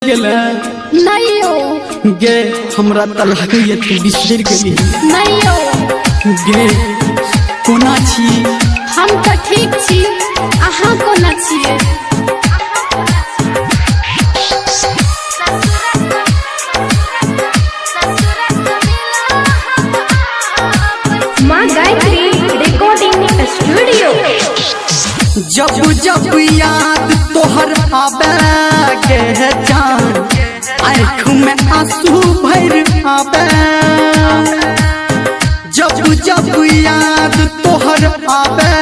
गेले? नहीं हो। गे, हमरा त लागैया तू बिसरि गेली। नहीं हो। गे, कोना छी? हम तऽ ठीक छी, अहाँ कोना छियै? माँ गायत्री रिकॉर्डिंग स्टूडियो। जब जब याद तोहर आबे गे जान, आँख में आंसू भर आबे। जब जब याद तोहर आबे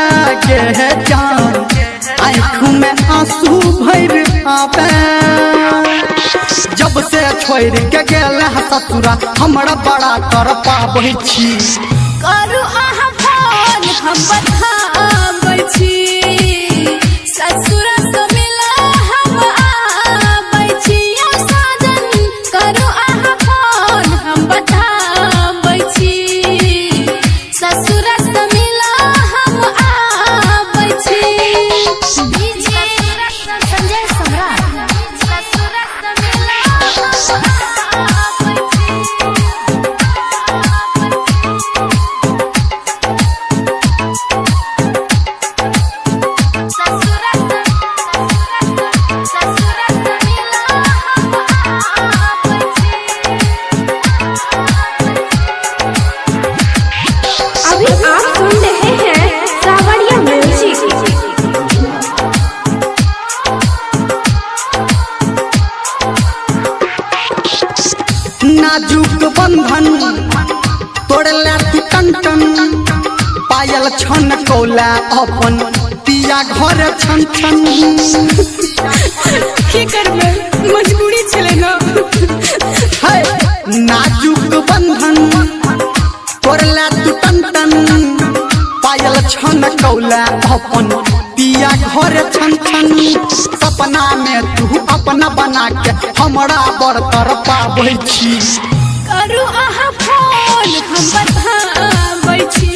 गे जान, आँख में आंसू भर आबे। जब से छोड़ के गेल ससुरा, हमरा बड़ा कर पाबै छी। करू अहाँ फोन, हम बताबै छी। ससुरा सँ मिला हम आबै छी। यौ साजन, करू अहाँ फोन, हम बताबै छी। ससुरा सँ मिला हम आबै छी। संजय सम्राट। ससुरा सँ मिला हम आबै छी। अभी आप सुन रहे हैं सावरिया म्यूजिक। नाजुक बंधन तोड़ला तू टन टन, पायल छन कौला अपन पिया घर छन छन। की करबै, मजबूरी छलै ना। है नाजुक बंधन तोड़ला तू टन टन, पायल छन कौला अपन पिया घर छन छन। सपना में तू अपना बना के हमरा बड़ तर पाबै छी। करू अहाँ फोन, हम बताबै छी।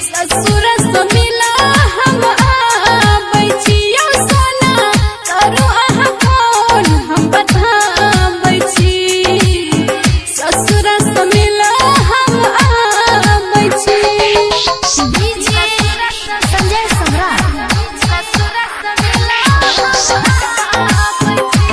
ससुर सँ मिला हम आबै छी। यौ सोना, करू अहाँ फोन, हम बताबै छी। ससुर सँ मिला हम आबै छी। संजय सम्राट। ससुर सँ मिला हम आबै छी।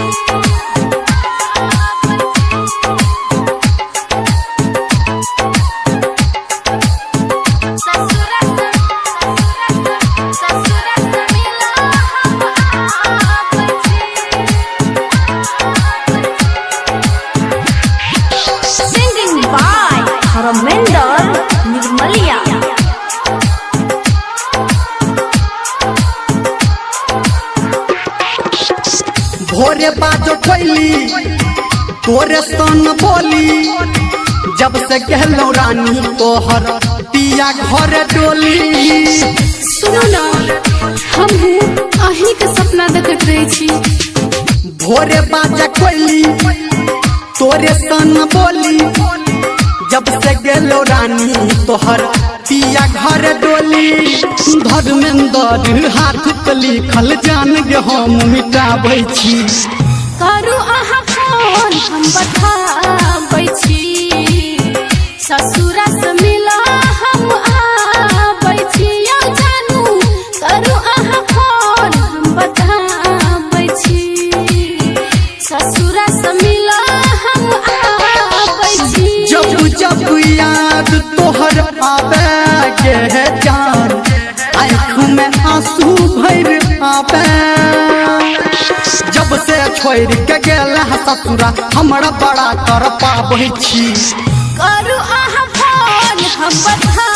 Singing by Dharmendra Nirmaliya. भोरे बाजो कोइली तोरे सन बोली, जब से कहलो रानी तोहर पिया घर डोली। सुनू ना, हमहूँ अहींके सपना देखैत रहै छी। भोरे बाजा कोइली तोरे सन बोली, जब से गेलो रानी तोहर पिया घर डोली। धर्मेंद्र हाथ पे लिखल जान गे हम मिटाबै छी। करू अहाँ फोन, हम बताबै छी। ससुरा सँ मिला हम आबै छी। यौ जानू, करू अहाँ फोन, हम बताबै छी। ससुरा सँ मिला हम आबै छी। जब जब याद तोहर आबे गे जान, आँख में आंसू भर आबे। जब से छोड़ के गेल ससुरा, हमरा बड़ा कर पाबै छी। करू अहाँ फोन, हम बता